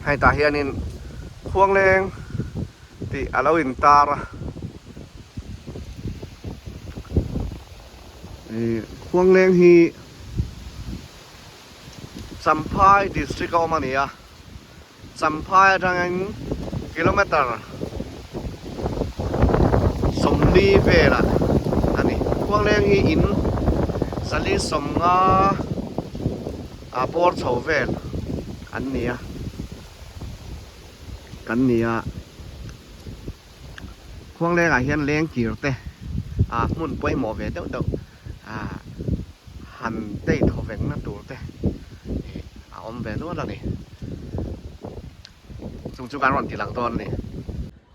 Hei tah hianin Khuangleng tih a lo intar a. Khuangleng hi Champhai district a awm a ni a, Champhai atangin kilometer 40 velah a ni. Khuangleng hi in 450 a bawr chho vel an ni a, kan ni a. Khuanglengah hian lengkir te ah hmun pawimawh ve deuh deuh ah han tei thaw vekna tur te ih a awm ve nual a ni. Chung chu kan rawn ti lang dawn a ni.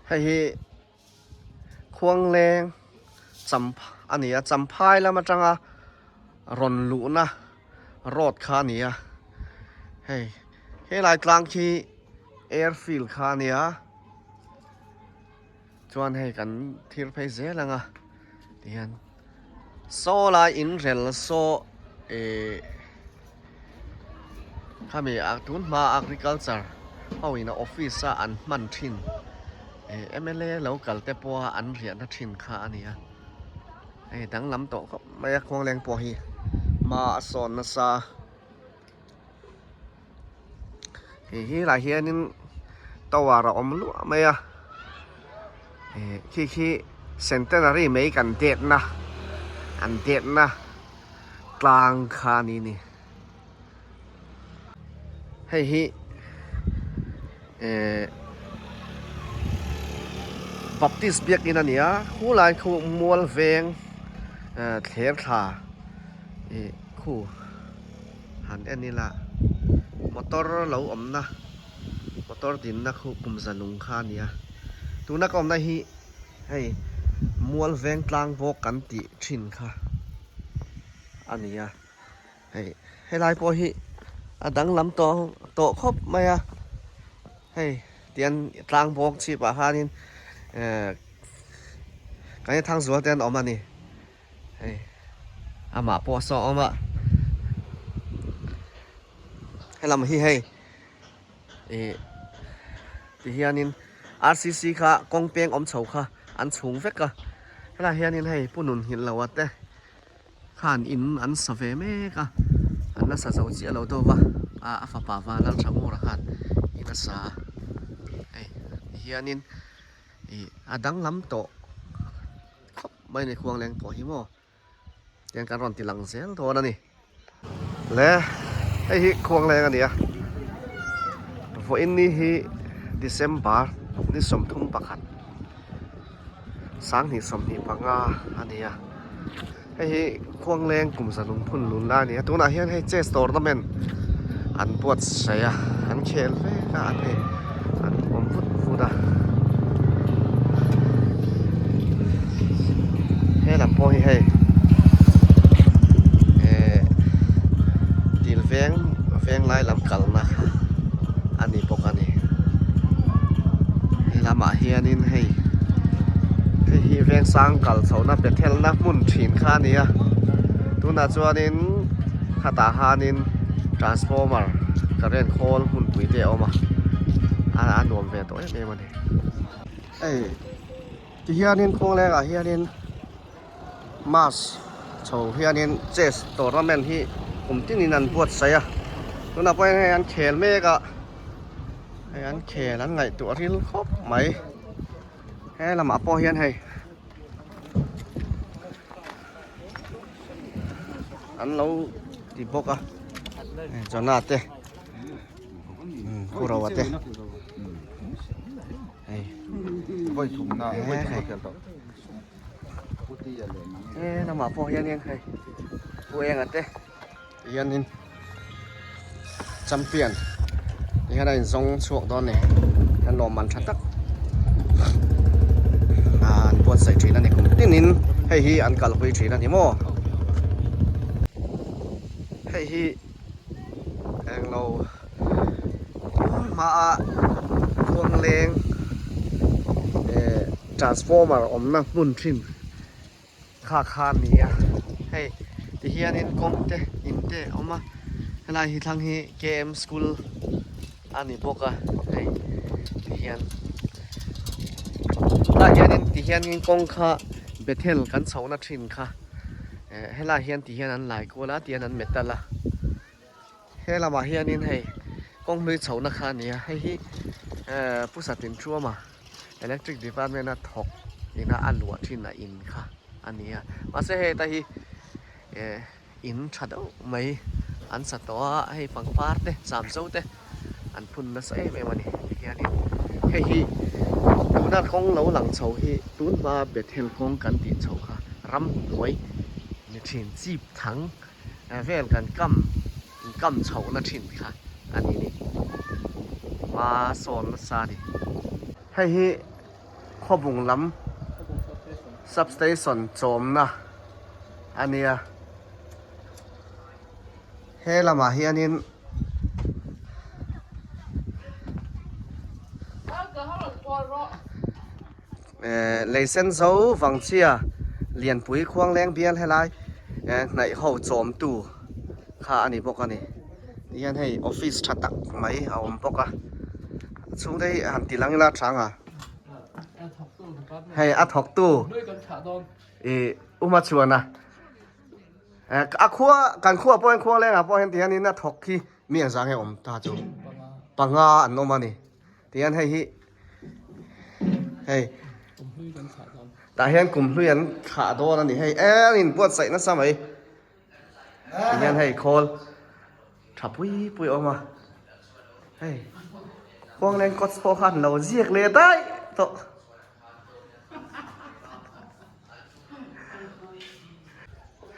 Hei hi Khuangleng cham a ni a, Champhai lam atanga rawn luhna road kha a ni a. Hei helai tlang khi airfield kha a ni a. Chuan hei kan thir phei zel ang a tihian saw lai in rel saw ihh khami ah tun hma agriculture ho in a office a an hman thin ih mla lo kal te pawha an riahna thin kha a ni a hei danglam tawh khawp mai a khuangleng pawh hi hma a sawn nasa. Hei hi lah hianin tower a awm luah mai a eh khi khi centenary mai kan det na an det na tlang kha a ni ni hei hi eh baptist biakin a ni a khulai khu mual veng eh thler thla ih khu. Han en ila motor lo awmna motor dinna khu kum za lung kha a ni a tuna ka awmna hi hei mual veng tlang bawk kan tih thin kha a ni a hei helai pawh hi a danglam tawh tawh khawp mai a hei tian tlang bawk chhip ah khanin ehh kan in thangzual te an awm a ni. Hei amah pawh saw a awm a helam hi hei ih ti hianin rcc kha kawng peng awm chho kha an chhung vek a helaiah hianin hei pu nun nghilh loh a te khan in an sa ve mek a an la sa zo chiah lo deuh va a fapa Vanlalthangura khan in a sa a hei ti hianin ih a danglam tawh. Khawp mai ni khuang leng pawh hi maw tiang kan rawn ti lang zel dawn a ni le hei hi khuang leng a ni a vawiin ni hi December ni 31 2025 a ni a hei hi khuang leng kum za lungphun lun lai a ni a tunah hian hei chess tournament an buatsaih a an khel vek a an hei an awm vut vut a he lam pawh hi hei eh dil veng veng lai lam kalna kha a ni bawk a ni he lamah hianin hei hei hi veng sang kal chhohna Bethel-na hmun thin kha a ni a tunah chuanin khatah hanin transformer current khawl hmunpui te a awm a a nuam ve tawh em em a ni. Hei ti hianin khawnglengah hianin mass chho hianin chess tournament hi kum tinin an buatsaih a tunah pawh hian hei an khel mek a hei an khel an ngaihtuah ril khawp mai he lamah pawh hian hei. An lo ti bawk a Jonah te Pu Roa te hei he lamah pawh hianin hei Pu Enga te hianin champion ti hian a inzawng chhuak dawn a ni an lawmman tha tak an buatsaih thin a ni kum tinin hei hi an kalpui thin a ni maw hei hi englo hmaah khuangleng eh transformer awmna hmun thin. Kha kha a ni a hei ti hianin kawng te in te a awm a helai hi thlang hi K M school a ni bawk a hei ti hian tah hianin ti hianin kawng kha Bethel kan chhohna thin kha eh helaiah hian ti hian an lai kual a tihian an metal a he lamah hianin hei kawng hlui chhohna kha a ni a hei hi eh Pu Satin Thuama electric department a thawk ina a luah thin a in kha a ni a mahse heta hi eh In tha deuh mai an sa tawh a, hei pangpar te zamzo te an phun nasa em em a ni tihianin hei hi tuna kawng lo lang chho hi tun hma Bethel kawng kan tih chho kha ramhnuai ni thin chip thang vel kan kam inkam chhohna thin kha a ni ni hma sawn nasa a ni. Hei hi Khawbung lam substation chawmna a nia. He lamah hianin eh lei sen zo vangchhia lianpui khuangleng bial helai eh hnaih ho chawmtu kha a ni bawk a ni. Tihian hei office tha tak mai a awm bawk a. Chhungte hi han ti lang ila tha ang a. Hei a thawktu i uma chuan a a khua kan khua pawh hian khua lengah pawh hian tihianin a thawk hi mi ang zang hi a awm ta chu panga an awm a ni tihian hei hi hei tah hian kum hlui an thlah dawn a ni hei eng in buatsaih nasa mai tihian hei khawl Tha pui pui awm a, hei Khuangleng kawt pawh kha an lo ziak leh daih tawh.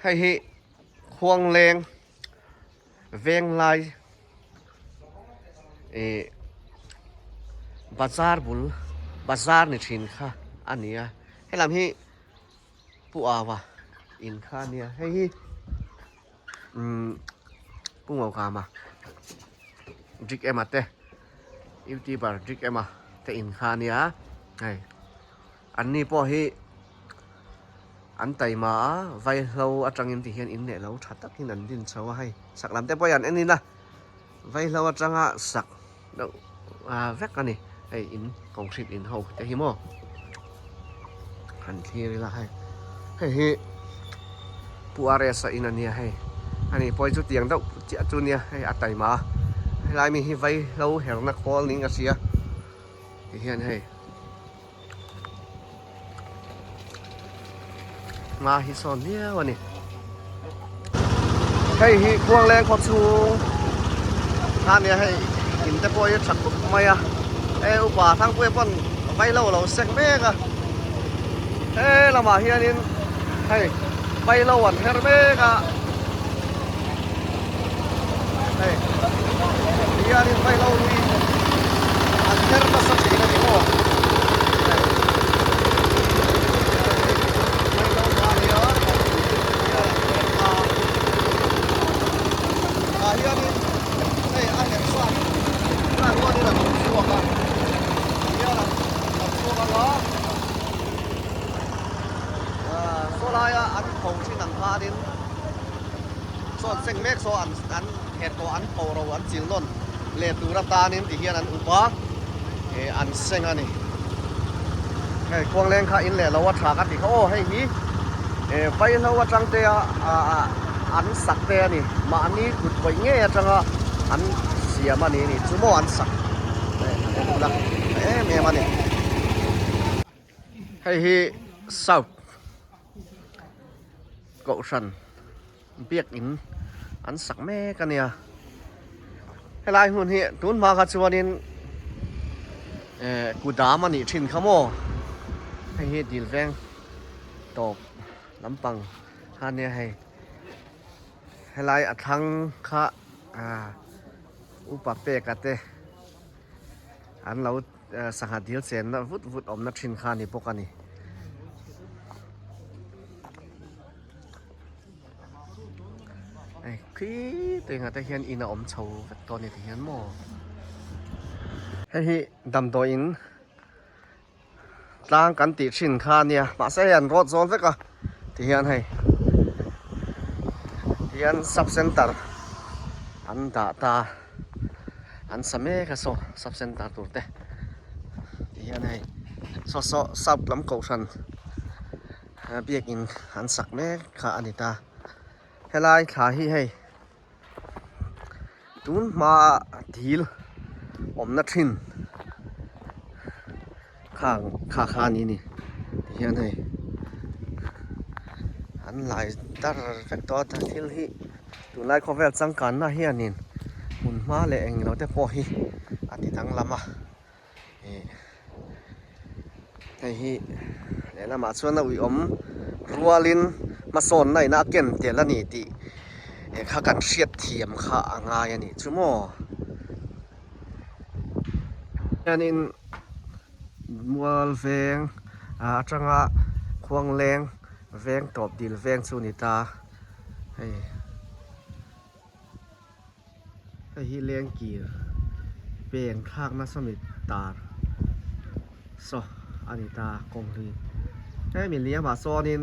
Hei hi Khuangleng Venglai ih bazar bul bazar ni thin kha a ni a, helam hi Pu Awa in kha a nia hei hi umm Pu Ngokama Drik Ema te youtuber Drik Ema te in kha a nia hei an ni pawh hi an taima a vaihlo atangin ti hian in leh lo tha takin an din chho a hei sak lam te pawh hi an en in a vaihlo atanga sak deuh vek a ni hei in concrete in ho te hi maw han thlir ila hei hei hi pu RS a in a nia hei ani pawh hi chu tiang deuh chiah chu nia hei a taima a helai mi hi vai hlo herna khawl niin ka hria ti hian hei hma hi sawn viau a ni hei hi khuangleng khaw chhung kha nia hei in te pawh hi a tha khawp mai a hei upa thangpuia pawn vai lo a lo sek mek a he lamah hianin hei vai lo an her mek a hei hianin vai lo hi an her nasa thin a ni maw hei vai lo kha a nia hian an her a tah hianin hei a her sa hi tunah ruanin a lo chhuak a hian an chhuak anga ah saw laia an pho thin ang khanin Saw an seng mek saw an an her tawh an pho ro an chil nawn leh tur atanin ti hian an up a eh an seng a ni. Hei khuangleng kha in leh lo a tha ka ti kha aw hei hi eh vaihlo atang te a ah an sak te a ni mahni kut vawih ngei atanga an siam a ni ni chu maw an sak hei han en ula tha em em a ni. Hei hi south. Kohhran biakin an sak mek a nia helai hmun hi tun hma kha chuanin eh kudam a nih thin kha maw hei hi dil veng tawp lampang kha ania hei helai a thlang kha ah upa peka te an lo. Sangha dil chenna vut vut awmna thin kha a ni bawk a ni. Hei khi tengah te hian in a awm chho vek tawh a ni ti hian maw. Hei hi damdawiin tlang kan tih thin kha a nia mahse hei an rawt zawl vek a ti hian hei ti hian sub center an dah ta. An sa mek a saw sub center tur te ti hian hei saw saw south lam kohhran biakin an sak mek kha a ni ta helai thla hi hei tun hma dil awmna thin khang kha kha a ni ni ti hian hei an lai dar vek tawh a thil hi tunlai khawvel changkanna hianin hmun hma leh eng lo te pawh hi a ti danglam a ih hei hi lehlamah chuan a uiawm rualin hmasawnna ina a ken tel a ni tih kha kan hriat thiam kha a ngai a nih chu maw. Hianin mual veng atanga khuang leng veng tawp dil veng chu a ni ta hei hei hi leng kir peng thlak nasa mi tar saw a ni ta kawng hlui hemi liamah sawnin.